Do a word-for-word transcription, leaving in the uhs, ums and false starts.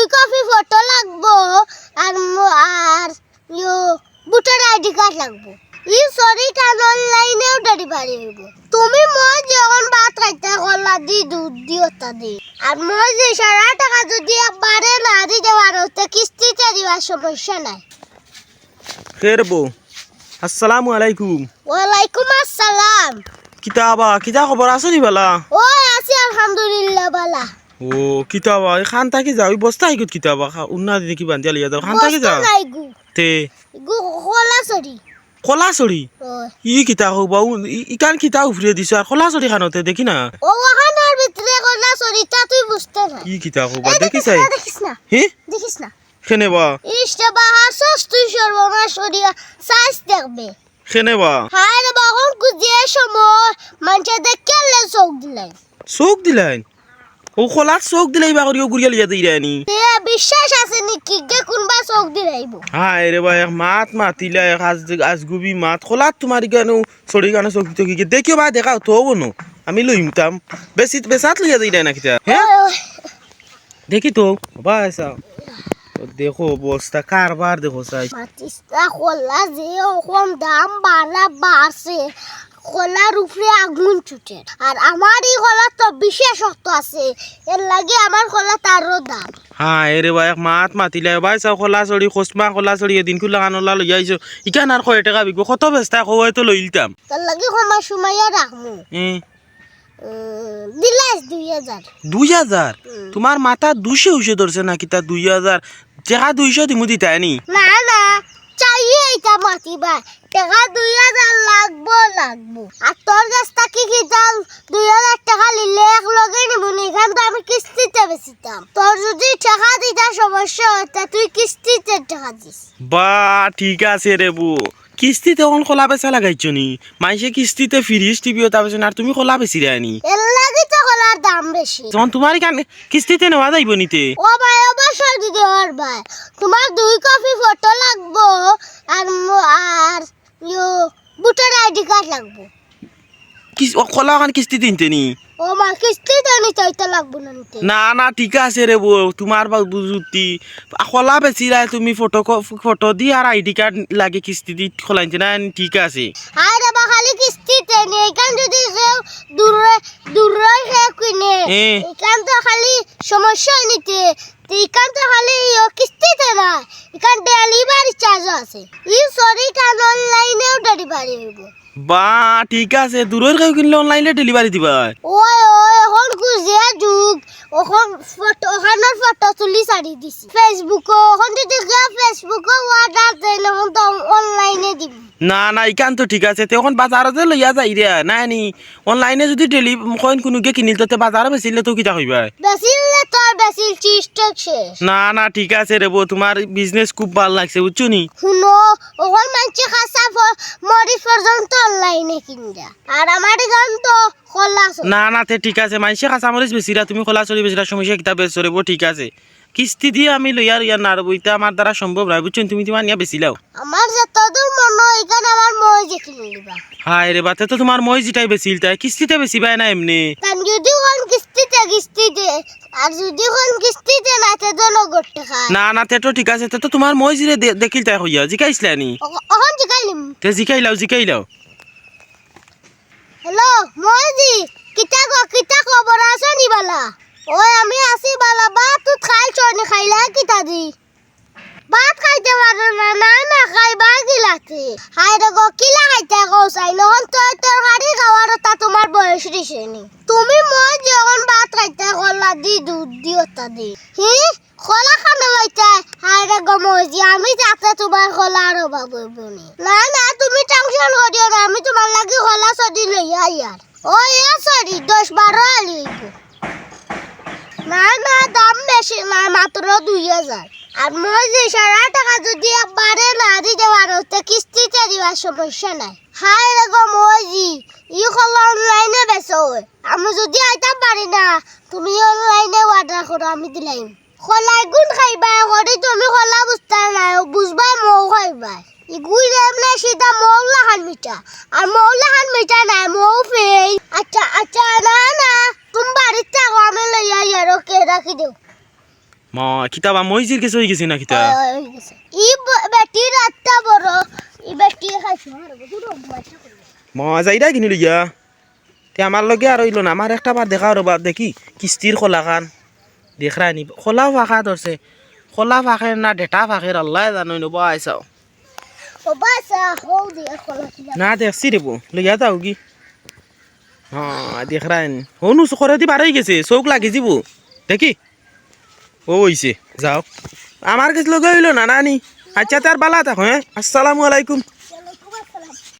Copy photo লাগবো, আর ম-, আর ইয়ো, voter ID card লাগবো। ই ছড়িখান অনলাইনেও ডেলিভারি অইবো। তুমি মইজি অখন ভাত খাইতায়, কলাদি, দুধদি, অতাদি। আর মইজি সারা টেকা যুদি একবারে না দিতে পারো, তে কিস্তিতে দিবার, সমস্যা নাই। কে রে বউ? আসসালামু আলাইকুম। ওয়ালাইকুম আসসালাম। কিতা বা, কিতা খবর, আছো নি বালা? অয় আছি আলহামদুলিল্লাহ বালা। ও, কিতা বা, ই কান থাকি যাও, ই বস্তা ইগুত কিতা বা, খা-, উন্না দি দেখি বান্ধিয়া লইয়া যাও, কান থাকি বস্তা যাও। নাই গু। তে? গু কলা ছড়ি। কলা ছড়ি? অয়। ই কিতা কও বা, উ-, ই, ইখান কিতা উফরে দিছো, আর কলা ছড়ি কানো তে দেখি না। ও, অখানর ভিতরে কলা ছড়িটা তুই বুঝতে না। ই কিতা কও বা, এই দেখি দেখিস চাই। না, দেখিস না। হে? দেখিস না। কেনে বা? ইস রে বা, হাসস তুই সর্বনাশ করিয়া, সাইজ দেখবে। কেনে বা? হায় রে বা, অখন কুজিয়ে সময়, মানষে দেখিয়ালে চউখ দিলাইন। চউখ দিলাইন? অউ কলাত চউখ দিলাইবা করিও ঘুরিয়া লইয়া যাইরায় নি। এ, বিশ্বাস আছে নি কিগে কুনবা চউখ দিলাইবো? হায় রে বা, এক মাত মাতিলা, এক আজ-, আজগুবি মাত। কলাত তুমার ইখানো ছড়ি কানো চউখ দিতো কিগে? দেখিও বা, দেখাও তো বনো। আমি লইমতাম। বেশি, বেশাত লইয়া যাইরায় না কিতা? হে? ওই, ওই। দেখি তো, বাবা, আইসা। তো দেখো অবস্থা, কারবার দেখো চাই। মাতিস না, কলা যে অখন দাম বাড়া বাড়ছে, কলার উপরে আগুন ছুটের। আর আমার ই কলা তো বিশেষত্ব আছে, এরলাগি আমার কলাত আরো দাম। হায় রে বা, এক মাত মাতিলা, ভাই সাব, কলা ছড়ি, কসমা কলা ছড়ি, এদিন কুলা কানোলা লইয়া আইছো, ইখান আর কয় টেকা বিকবো, কত বেচতায় কও, অয় তো লইলতাম। তার লাগি কমাই সুমাইয়া রাখমু। হুম। উম, দিলাইস দুই হাজার। দুই হাজার? হুম। তুমার মাথা দুশে উশে ধরছে না কিতা? দুই হাজার? টেকা দুইশো দিমু দিতায় নি? না, না, চাইয়ে ইটা মাতিবা। টেকা দুই হাজার লাগবো, লাগবো। আর তোর গেছ থাকি কিতা দুই হাজার টেকা লিলে এক লগে নিমু নি, ইখান তো আমি কিস্তিতে বেচিতাম। তোর যুদি টেকা দিতা সমস্যা অয়, তে তুই কিস্তিতে টেকা দিস। বা, ঠিক আছে রে বউ। কিস্তিতে অখন কলা বেচা লাগাইছো নি? মাইনষে কিস্তিতে ফ্রিজ, টিভি অতা বেচইন, আর তুমি কলা বেচিরায় নি? এরলাগি তো কলার দাম বেশি। যখন তুমার ইখান কিস্তিতে নেওয়া যাইবো নি তে? ও ভাই, ও ভাই, সব দিদি, ওর ভাই। তুমার দুই কপি ফটো লাগবো, আর ম-, আর ইয়ো, ভোটার আইডি কার্ড লাগবো। কিস-, ও কলা অখান কিস্তিতে নিতে নি? ও মা, কিস্তিতে নিতে, ইতা লাগবো না নিতে। না, না, ঠিক আছে রে বউ, তুমার বা-, বুঝুতি। আ, কলা বেচিরায় তুমি ফটো ক-, ফটো দি আর আইডি কার্ড লাগে কিস্তি দি কলা নিতে না, ঠিক আছে। আরে বা, খালি কিস্তিতে নি, ইখান যুদি কেউ দূরে, দূরে কেউ কিনে, এ। ইখান তো খালি সমস্যা নিতে, তে ইখান তো খালি ইয়ো কিস্তিতে না, ইখান ডেলিভারি চার্জও আছে। ই ছড়িখান অনলাইনেও ডেলিভারি অইবো। বা, ঠিক আছে, দূরর কেউ কিনলে অনলাইনে ডেলিভারি দিবায়? ওই, ওই, অখন কুজিয়া যুগ, অখন ফটো, অখানর ফটো তুলি ছাড়ি দিছি। Facebook-ও, অখন যুদি গিয়া Facebook-ও অর্ডার দেইন, অখন তো অনলাইনে দিবো। না, না, ইখান তো ঠিক আছে, তে অখন বাজারো যে লইয়া যাইরায়, না নি? অনলাইনে যুদি ডেলি-, কইন কুনুগিয়ে কিনিল তো, তে বাজারো বেচিলে তো কিতা কইবায়? বেচিলে তো আর বেচিল, স্টক শেষ। না, না, ঠিক আছে রে বউ, তুমার বিজনেস খুব ভালা লাগছে, বুঝছো নি? হুনো, অখন মাইনষে কাঁচা ফ-, মরিচ পর্যন্ত অনলাইনে কিনরা। আর আমার ইখান তো কলা ছড়ি। না, না, তে ঠিক আছে, মাইনষে কাঁচা মরিচ বেচিরা, তুমি কলা ছড়ি বেচিরা, সমস্যা কিতা, বেচো রে বউ, ঠিক আছে। কিস্তি দি আমি লইয়ার ইয়ার নারবো, ইতা আমার দ্বারা সম্ভব নায়, বুঝছো নি? তুমি তুমার নিয়া বেচিলাও। আমার যতদূর মনো অয়, ইখান আমার মইজি কিনিলিবা। হায় রে বা, তে তো তুমার মইজিটাই বেচিলতায়, কিস্তিতে বেচিবায় না এমনে। তান যুদি কইন কিস্তিতে, কিস্তিতে, আর যুদি কইন কিস্তিতে না, তে তো নগদ টেকা। না, না, তে তো ঠিক আছে, তে তো তুমার মইজিরে দে-, দেখিলতায় কইয়া, জিকাইছলায় নি? অ-, অখন জিকাইলিমু। তে জিকাইলাও, জিকাইলাও। হ্যালো, মইজি, কিতা গো, কিতা খবর, আছো নি বালা? ওই আমি আছি বালা, ভাত তুত খাইছো নি, খাইলায় কিতা দি? ভাত খাইতে পারো না, না, না, খাইবা কিলাতে? হায় রে গো, কিলা খাইতায় কও চাই, অখন তো তরকারি খাওয়ার অতা তুমার বয়স রইছে নি। তুমি মইজি অখন ভাত খাইতায় কলা দি, দুধ দি, অতা দি। হি? কলা খানো লইতায়? হায় রে গো মইজি, আমি থাকতে তুমার কলার অভাব অইবো নি। না, না, তুমি টেনশন করিও না, আমি তুমার লাগি কলা ছড়ি লইয়া আইয়ার। ওই, এ ছড়ি, দশ বারো আলি অইবো। না, না, দাম বেশি নায়, মাত্র দুই হাজার। আর মইজি, সারা টেকা যুদি একবারে না দিতে পারো, তে কিস্তিতে দিবার, সমস্যা নাই। হায় রে গো মইজি, ই কলা অনলাইনে বেচো অয়। আমি যুদি আইতাম পারি না, তুমি অনলাইনে অর্ডার করো, আমি দিলাইমু। কলা ইগুন খাইবায়, করি তুমি কলা বুঝতায় নায়, বুঝবায় মৌ খাইবায়। ইগুন এমনে সিধা মৌ লাখান মিঠা। আর মৌ লাখান মিঠা নায়, মৌ ফেইল। আচ্ছা, আচ্ছা, না, না, তুমি বাড়িত থাকো, আমি লইয়া আইয়ার, ওকে, রাখি দেও। মা, কিতা বা মইজির গেছে অইগেছে না কিতা? অইগেছে। ই ব-, বেটির আত্তা বড়, ই বেটি খাইছে। মা, যাইরা কিনি লইয়া। তে আমার লগে আর অইলো না, আমার একটা বার দেখাও রে বা, দেখি কিস্তির খোলা খান। দেখরায়নি, খোলাও ফাঁকা ধরছে। খোলা ফাঁকের না ডেটা ফাঁকের, আল্লায় জানইন। ও বা আইসাও। ও বা আইসা, হউ দিয়া খোলা কিলা। না দেখছি রে বো, লইয়া যাওগি। হ্যাঁ, দেখরায়নি। হনু করেদি বার অইগেছে, চউখ লাগি যিবো। দেখি। ও অইছে, যাও। আমার গেছ লগে অইলো না, নানি। আচ্ছা, তে আর বালা থাকো, হ্যাঁ? আসসালামু আলাইকুম।